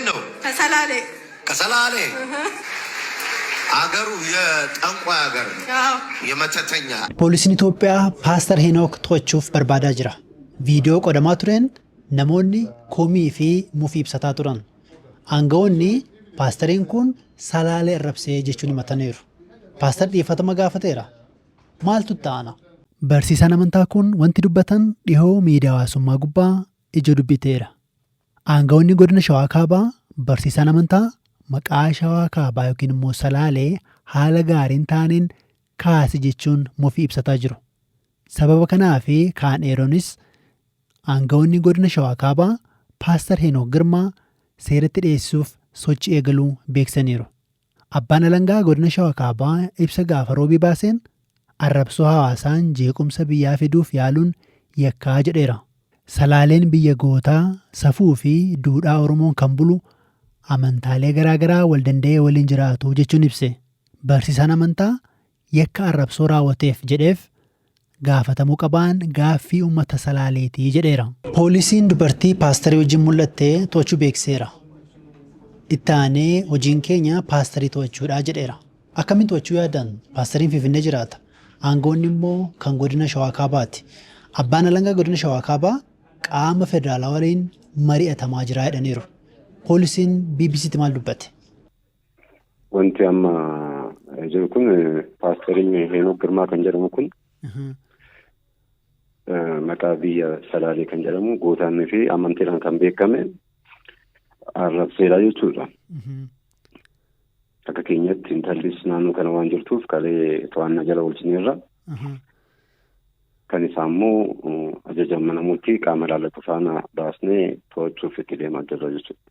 ነው? ከሰላሌ። ከሰላሌ። አገሩ የጠንቋይ ሀገር ነው፣ አዎ። የመተተኛ። Poolisiin Itoophiyaa Paaster Henook to'achuuf barbaadaa jira. Viidiyoo qodamaa tureen namoonni komii fi mufii ibsataa turan. Aangawoonni paasteriin kun Salaalee arrabsee jechuun himataniiru. Paaster dhiifatama gaafateera. Maaltu itti aana? Barsiisaan amantaa kun wanti dubbatan dhihoo miidiyaa hawaasummaa gubbaa ija dubbiteera. Aangawoonni godina Shawaa Kaabaa barsiisaan amantaa maqaa Shawaa Kaabaa yookiin immoo Salaalee haala gaariin taaneen kaase jechuun mufii ibsataa jiru. Sababa kanaa fi kaan eeroonis aangawoonni godina Shawaa Kaabaa Paaster Henook Girmaa seeratti dhiyeessuuf sochii eegaluu beeksisaniiru. Abbaan alangaa godina Shawaa Kaabaa ibsa gaafa roobii baaseen arrabsoo hawaasaan jeequmsa biyyaa fiduuf yaaluun yakkaa jedheera. Salaaleen biyya gootaa safuu fi duudhaa Oromoon kan bulu amantaalee garaagaraa wal danda'ee waliin jiraatu jechuun ibse. Barsiisaan amantaa yakka arrabsoo raawwateef jedheef gaafatamuu qabaan gaaffii uummata Salaaleetii jedheera. Poolisiin dubartii paasterii wajjin mul'attee to'achuu beeksiseera. Itti aanee hojiin keenya paasterii to'achuudha jedheera. Akkamiin to'achuu yaadan? Paasteriin Finfinnee jiraata. Aangoonni immoo kan godina Shawaa Kaabaati. Abbaan alangaa godina Shawaa Kaabaa qaama federaalaa waliin mari'atamaa jira jedhaniiru. Poolisiin BBCtti maal dubbate? Wanti amma jiru kun paasteriin Henook Girmaa kan jedhamu kun maqaa biyya Salaalee kan jedhamu gootaanii fi amantiidhaan kan beekame arrabseedha jechuudha. Akka keenyatti intallis naannoo kana waan jirtuuf kalee to'annaa jala oolchineerra. Kan isaa immoo ajaja mana murtii qaama ilaallatu faana baasnee to'achuuf itti deemaa jirra jechuudha.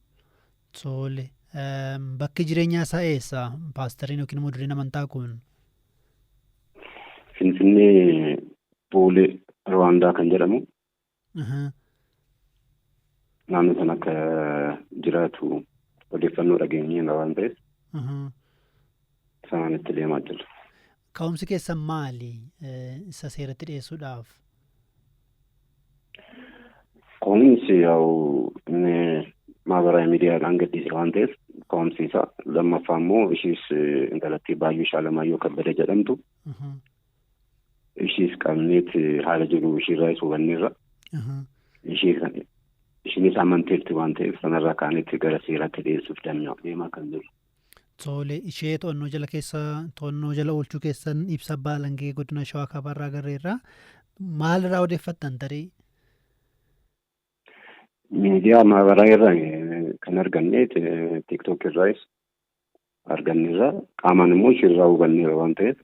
Tole. Bakki jireenyaa isaa eessa? Paasteriin yookiin immoo dureen amantaa kun? Finfinnee, Boolee Rwaandaa kan jedhamu naannoo sana akka jiraatu odeeffannoo dhageenyeerra waan ta'eef sanaan itti deemaa jirra. Ka'umsi keessan maali isa seeratti dhiyeessuudhaaf? Ka'umsi yaa'u inni ማህበራዊ miidiyaadhaan gadhiise waan ta'eef ka'umsi isaa, lammaffaa immoo ishiis intalattii Baay'ee Alamaayyoo Kabbada jedhamtu ishiis qabneet haala jiru ishiirraa hubanneerra. Ishiinis amanteerti waan ta'eef sanarraa kaanetti gara seeraatti dhiyeessuuf deemaa kan jiru. Tole, ishee to'annoo jala keessa to'annoo jala oolchuu keessan ibsa abbaa alangee godina Shawaa Kaabaarraa agarreerra. Maalirraa odeeffattan tarii? Miidiyaa ማህበራዊ irraa kan arganne, TikTok irraas arganneerra, qaamaan immoo ishiirraa hubanneerra waan ta'eef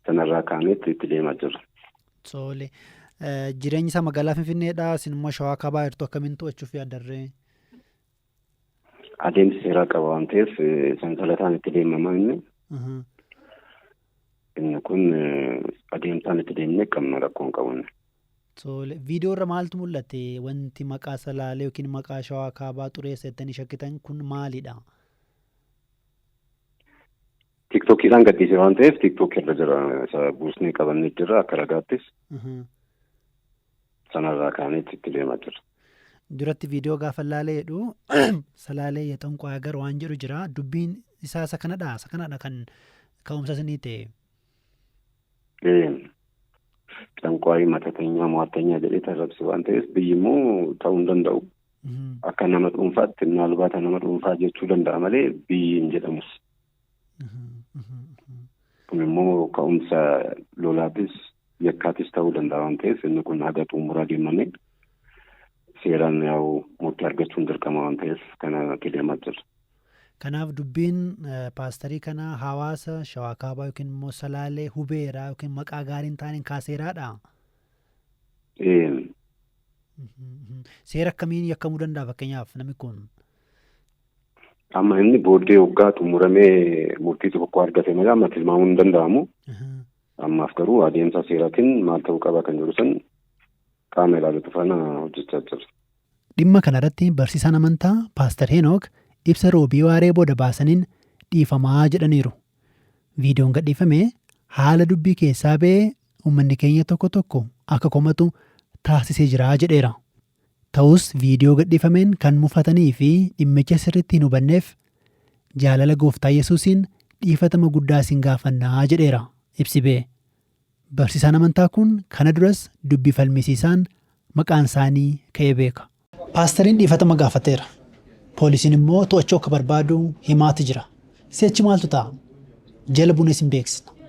sanarraa kaanetti itti deemaa jirra. Tole. Jireenyi isaa magaalaa Finfinneedha. Isin immoo Shawaa Kaabaa jirtu, akkamiin to'achuuf yaaddarree? Adeemsi seeraa qaba waan ta'eef sansalataan itti deemama inni. Inni kun adeemsaan itti deemnee qabna, rakkoon qabu. Tole. Viidiyoo irra maaltu mul'ate? Wanti maqaa Salaalee yookiin maqaa Shawaa Kaabaa xureessa jettanii shakkitan kun maalidha? TikTokiidhaan gadhiise waan ta'eef TikTok irra jira. Isa buusnee qabannee jirra akka ragaattis. Sanarraa kaaneetti itti deemaa jirra. Duratti viidiyoo gaafa laalee jedhu "Salaalee የጠንቋይ ሀገር" waan jedhu jira. Dubbiin isaa isa kanadha. Isa kanadha kan ka'umsa isinii ta'e. ጠንቋይ, መተተኛ, ሟርተኛ jedhee tarrabse waan ta'eef biyyi immoo ta'uu hin danda'u. Akka nama dhuunfaatti ምናልባት nama dhuunfaa jechuu danda'a malee biyyi hin jedhamus. Kun immoo ka'umsa lolaatis yakkaatis ta'uu danda'a waan ta'eef inni kun haga xumuraa deemamee seeraan yaa'u murtii argachuun dirqama waan ta'eef kana itti deemaa jirra. Kanaaf dubbiin paasterii kanaa hawaasa Shawaa Kaabaa yookiin immoo Salaalee hubeera yookiin maqaa gaarii hin taaneen kaaseeraadha. Seera akkamiin yakkamuu danda'a fakkeenyaaf namni kun? Amma inni booddee waggaa xumuramee murtii tokko argate malee amma tilmaamuun hin danda'amu. Ammaaf garuu adeemsa seeraatiin maal ta'uu qaba kan jiru san qaama ilaallatu faana hojjechaa jira. Dhimma kanarratti barsiisaan amantaa Paaster Henook ibsa roobii waaree booda baasaniin dhiifamaa jedhaniiru. Viidiyoon gadhiifame haala dubbii keessaa ba'ee uummanni keenya tokko tokko akka komatu taasisee jira jedheera. Ta'us viidiyoo gadhiifameen kan mufatanii fi dhimmicha sirriitti hin hubanneef jaalala gooftaa Yesuusiin dhiifatama guddaa isin gaafannaa jedheera ibsi ba'e. Barsiisaan amantaa kun kana duras dubbii falmisiisaan maqaan isaanii ka'ee beeka. Paastariin dhiifatama gaafateera. Poolisiin immoo to'achuu akka barbaadu himaati jira. Si'achi maaltu ta'a? Jala buunee isin beeksisna.